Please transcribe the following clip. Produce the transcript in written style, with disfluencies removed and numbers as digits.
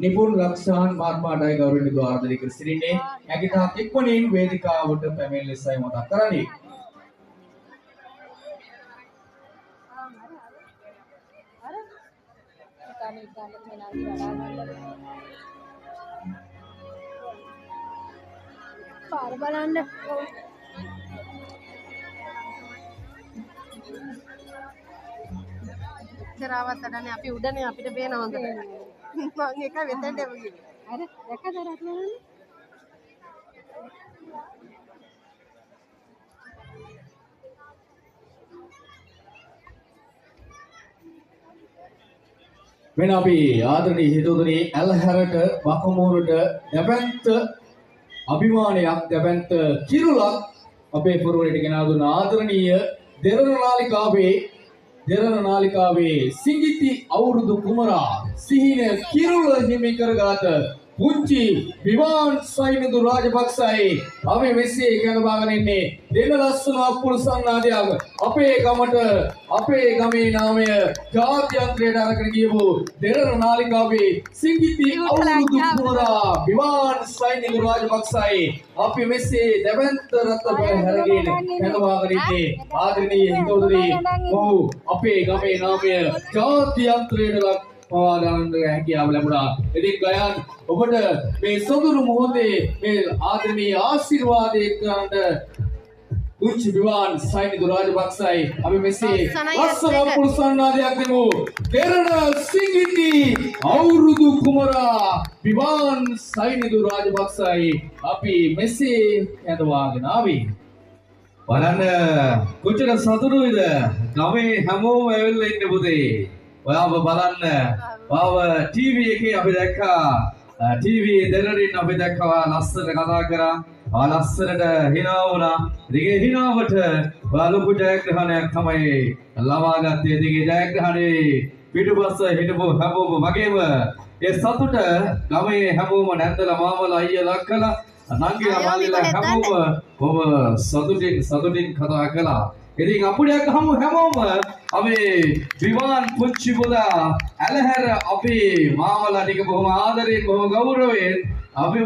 නිපුන් ලක්ෂාන් මහත්මයාටයි ගෞරවනීය ආරාධනය කර සිටින්නේ. හැකිතාක් ඉක්මනින් වේදිකාවට පැමිණෙන ලෙසයි මතක් කරන්නේ. පාර බලන්න. ඉස්සරහවත් අඩන්නේ අපි උඩනේ අපිට පේන හොඳට. මං එක වෙතෙන්ට එම කිව්වේ. අර දැක්කද අර අතන? මෙන්න අපි ආදරණීය හිතවතුනි ඇල්හැරට බකමූරට දැවැන්ත අභිමානයක් දැවැන්ත කිරුළක් අපේ පුරවරට ගෙන දුන්න ආදරණීය දෙරණ නාලිකාවේ සිඟිති අවුරුදු කුමරා සිහින කිරුළ හිමි කරගත පුංචි විවාන් සයිනදු රාජපක්ෂයි අපි මෙසේ කැඳවාගෙන ඉන්නේ. දෙන ලස්සන අප්පුළු සන්නාදයක් අපේ ගමට අපේ ගමේ නාමය ජාත්‍යන්තරයට අරගෙන ගියපු දෙරණ නාලිකාවේ සිඟිති අවුරුදු කුමරා විවාන් සයිනදු රාජපක්ෂයි අපි මෙසේ දැවැන්ත රත පෙරහැරගෙන කැඳවාගෙන ඉන්නේ. ආදරණීය හිතවතුනි, ඔව් අපේ ගමේ නාමය ජාත්‍යන්තරයට ලක් පවා ගන්නට හැකියාව ලැබුණා. ඉතින් ගයන් ඔබට මේ සොඳුරු මොහොතේ මේ ආදරණීය ආශිර්වාදය කරන්නට පුංචි විවාන් සයිනිදු රාජපක්ෂයි අපි මෙසේ ලස්සන පුරුසන්නාදයක් දෙමු. දෙරණ සිඟිති අවුරුදු කුමරා විවාන් සයිනිදු රාජපක්ෂයි අපි මෙසේ කැඳවාගෙන ආවේ. බලන්න කොච්චර සතුටුයිද ගමේ හැමෝම ඇවිල්ලා ඉන්නේ පුතේ. ඔයාව බලන්න, ඔයාව ටීවී එකේ අපි දැක්කා, ටීවී දෙරණින් අපි දැක්කා, ඔයා ලස්සනට කතා කරා, ඔයා ලස්සනට හිනා වුණා. ඉතින් ඒ හිනාවට ඔයා ලොකු ජයග්‍රහණයක් තමයි ලබා ගත්තේ. ඉතින් ඒ ජයග්‍රහණේ පිටුපස්ස හිටපු හැමෝම වගේම ඒ සතුට ගමේ හැමෝම නැන්දලා මාමලා අයියලා අක්කලා නංගිලා මල්ලිලා හැමෝම බොහොම සතුටින් සතුටින් කතා කළා. ඉතින් අපුඩයක් ගහමු හැමෝම අපේ විවාන් පුංචි පුතා ඇලහැර අපේ මාමලා ටික බොහොම ආදරෙන් බොහොම ගෞරවයෙන් අපි